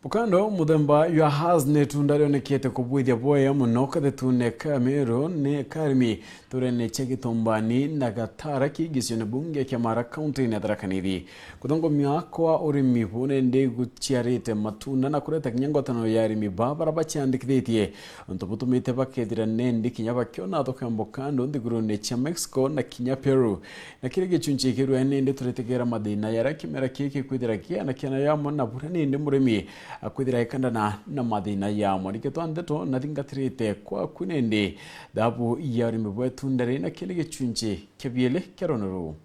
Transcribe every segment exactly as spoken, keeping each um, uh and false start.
Bukando muthemba jwa Hass ni itunda rionekete kubwithia bwega mono kathetune ka Meru ni ka arimi nturene cia Gitombani na Gataraki gicione bunge kia Mara, kaunti-ini ya Tharaka Nithi. Kuthongomia kwa urimi buu nindi guciarite matunda na kureta kinya ngwataniro ya arimi baa bara baciandikithitie, untu butumite bakethira nindi kinya bakiona thoko ya bukando nthigurune cia Mexico na kinya Peru. Na kiri gicunci kirue nindi turitegera mathina jaria kimera giki gikwithira kianakiana yamo na buria nindi murimi akwithira ekandana na mathina yamo. Riketwa ndeto na thingatirite kwaku nindi thabu ya urimi bwa itunda riri na kiri gicunci kia bieli kia rwano ruu.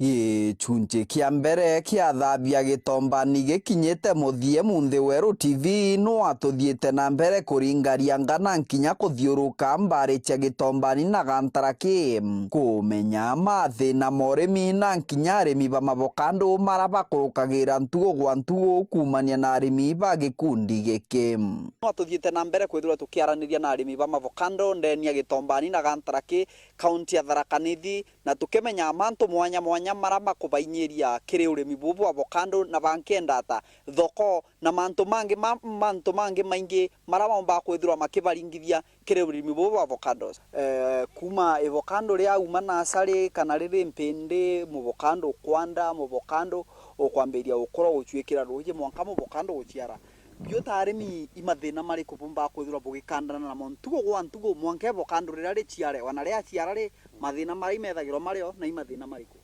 Gicunci kia mbere kiathabia Gitombani gikinyite muthia, Munthi Weru T V no atuthiite na mbere kuringaria ngana nkinya kuthiuruka mbari cia Gitombani na Gantaraki, kumenya mathina ma urimi na nkinya arimi ba mavokando mara bakurukagira ntugu gwa ntugu kumania na arimi ba gikundi giki. No atuthiite na mbere kwithirwa tukiaraniria na arimi ba mavokando ndeni ya Gitombani na Gantaraki, kaunti ya Tharaka Nithi, na tukimenyaa mantu mwanya mwanya mara makubainyiria kiri urimi buu bwa avocado, na bankenda ata thoko, na mantu mangi ma, mantu mangi maingi mara maumbaga kwithirwa makibaringithia kiri urimi buu bwa avocados. Eh, kuma ivokando riauma nasari kana riri mpindi muvokando ukwanda, muvokando ukwambiria gukura gucuikira ruuji mwanka muvokando guciara. Biu ta arimi, i mathina mariku bumbaga kwithirwa bugikandana namo ntugu gwa ntugu mwanka ivokando riria riciare? Ona riaciara ri, mathina maria imethagirwa mario na i mathina mariku?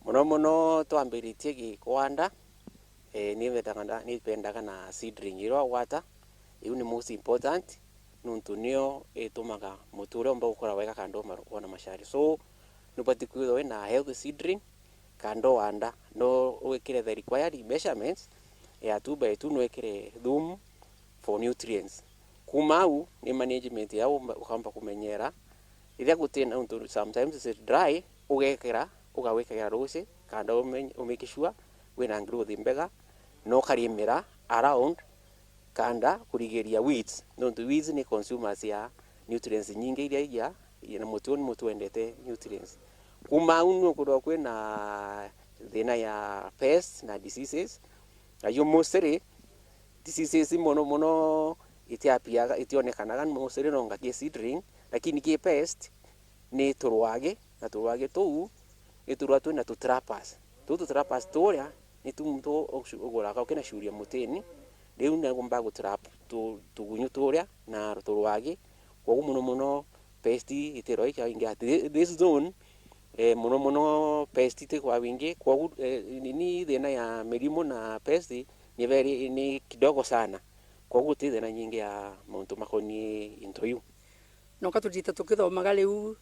Mono mono twambiritie gikwanda, eh, ni bendaga na, ni bendaga na seedling iria wagwata, iu ni most important, nontu nio itumaga muti uria umba gukura wega kando wa ma-, wona maciari. So, nubati kwithirwa wina healthy seedling, kando wanda, no wikire the required measurements ya two by two, nwikire thumu for nutrients. Kuma au, ni management ya umba-, ukamba kumenyera. Riria gutina untu, sometimes it's dry, ugekira, ugawikira ruuci, kando ume-, umake sure wina growth mbega, na ukarimira around kando kurigiria weeds, nontu weeds ni consumers ya nutrients nyingi iria ija, na muti uu ni muti wendete nutrients. Kuma au nukwithirwa kwina thina ya pests na diseases, nayo mostly diseases mono mono itiapiaga, itionekanaga mostly no ngaki seedling, lakini ki pest ni turwagi, na turwagi tuu ni turwa twina tu trappers. Tuu tu trappers turia ni tu muntu ucu-, uguraga ukinacuria mutini, riu ni agomba gu trap tu-, tugunyu turia na turwagi. Kwogu mono mono pest itirwa ikaingia at thi-, this zone, eh, mono mono pest itikwa wingi, kwogu, eh, nini thina ya mirimu na pest ni very, ni kidogo sana. Kwogu guti thina nyingi ya mauntu makoni into iu. Nonka tujite tukithomaga riu,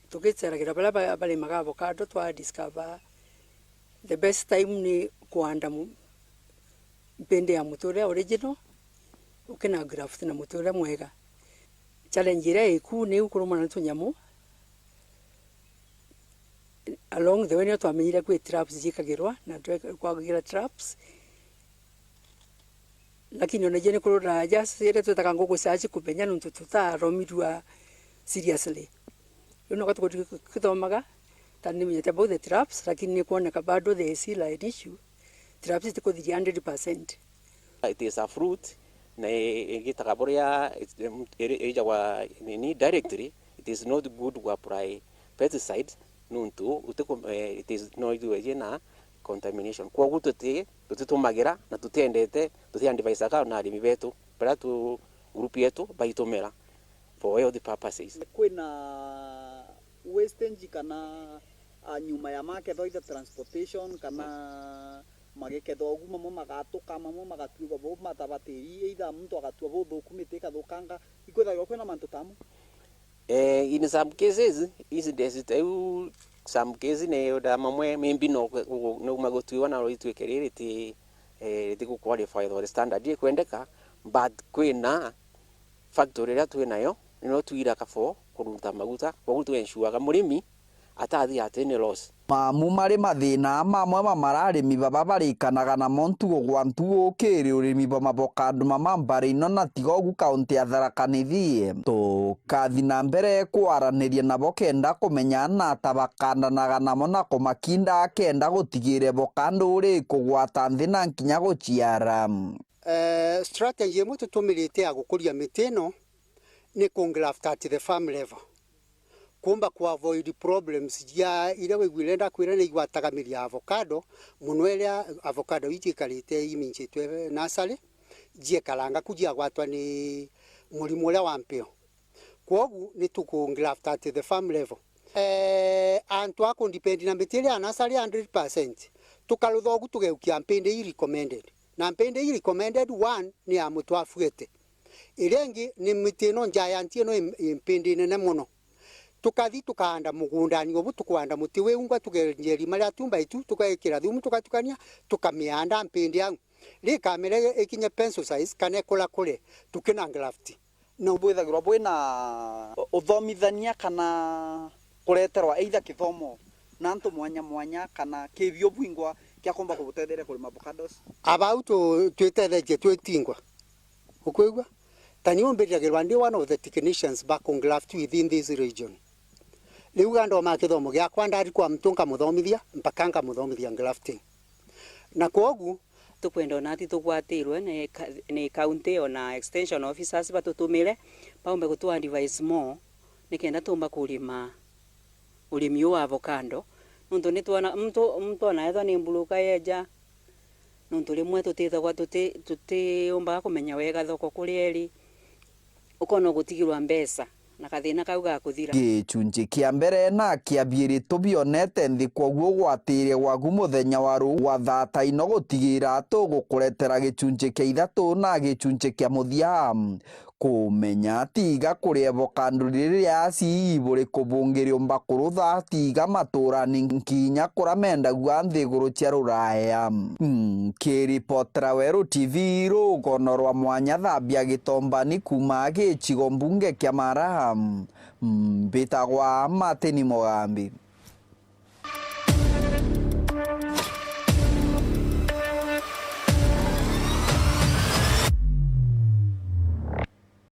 tukiceragira baria ba-, barimaga avocado, twa discover the best time ni kuanda mu-, mpindi ya muti uria original, ukina graft na muti uria mwega. Challenge iria iku ni iu kurumana ni tunyamu. Along the way nio twamenyire kwi traps ciikagirwa na twe-, kwagira traps. Lakini ona ijeni kurura aja, iria twitaga nguku cia aci kumenya nontu tutaromirua seriously. Riu noka tukuthomaga, ta nimenyete about the traps, lakini ni kuoneka bado there is still an issue. Traps itikuthiria hundred percent. It is a fruit, na i-, igitaga buria it-, iri-, irijagwa nini directly, it is not good to apply pesticides, nontu utiku-, eh, it is no ithueje na contamination. Kwogu tuti-, tutitumagira na tutiendete, tuti advisaga na arimi betu, baria tu group yetu baitumira for health purposes. Kwina wastage kana, a, nyuma ya maketho, either transportation kana magikethwa ugu, mamwe magatuka, mamwe magatuika bo matabatiri, either muntu agatua buthuku, miti ikathukanga, ikwithagirwa kwina mantu tamu? Eh, in some cases, incidents ta iu, some cases ni uda mamwe, maybe no, no magutwiwa na ituike riri ti, eh, riti gu qualify for the standard ikwendeka, but kwina factory iria twinayo, nino twiraka for kuruta maguta, koguo tu ensure-ga murimi atathi ati ni loss. Mamu mari mathina mamwe ma mararimi baba barikanaga namo ntugo gwa ntugo kiri urimi bwa mavokando mama mbari ino na tiga ugu kaunti ya Tharaka Nithi. Tukathi na mbere kwaraniria nabo kenda kumenya nata bakandanaga namo na kumakinda kenda gutigire vokando uri kugwata nthi na nkinya guciara. Eh, strategy imwe tutumirite ya gukuria miti ino ni ku graft at the farm level. Kuumba ku avoid problems ja iria wigwire ndakwira ni igwataga miri ya avocado, mono iria avocado iji ikarite imincitwe nasari, jiekaranga ku jiagwatwa ni murimo uria wa mpeo. Kwogu ni tuku graft at the farm level. Eh, antu a ku depend na miti iria ya nasari hundred percent, tukarutha ugu tugeukia mpindi i recommended. Na mpindi i recommended, one ni ya mutu afuete. Iria ingi ni miti ino giant ino i, i mpindi nene mono. Tukathi tukaanda mugundani ubu, tukwanda muti wiu ngwa, tukenja irima ria two by two, tugekira thumu, tugatukania, tukamianda mpindi au. Rikamera ikinye pencil size kana ikura kure, tukina graft. Na bwithagirwa bwina uthomithania kana kureterwa either kithomo na antu mwanya mwanya kana kibio bwingwa kia kumba kubutetheria kurima avocados? Abau tu-, twitethetie twitingwa. Ukwigua? Ta ni umbiragirwa ndi one of the technicians ba ku graft within this region. Riu ga ndoma kithomo giakwa ndari kwa mtu nkamuthomithia, mpaka nkamuthomithia grafting. Na kwogu, tukwenda ona ati tugwatirwe ni ka-, ni county ona extension officers batutumire baumbe gutu advise more nikenda tumba kurima urimi uu wa avocado, nontu ni twona muntu, muntu ona ethwa ni mburuka yeja, nontu rimwe tutithagwa tuti-, tutiumbaga kumenya wega thoko kuria iri, ukona ugutigirwa mbeca na kathina kau gakuthira. Gicunji kia mbere na kia biiri tubionete nthi, kwoguo gwatiria gwaku muthenya wa ruu wa thaa taino gutigira tugukuretera gicunji kia ithatu na gicunji kia muthia. Kumenya tiga kuri evokando riria aciiri buri kubungiria umba kurutha tiga maturani nkinya kura mendagua nthiguru cia Ruraya. Nkiripotera Weru T V rugono rwa mwanya thambia Gitombani kuuma gicigo mbunge kia Mara, mbitagwa Martin Mugambi.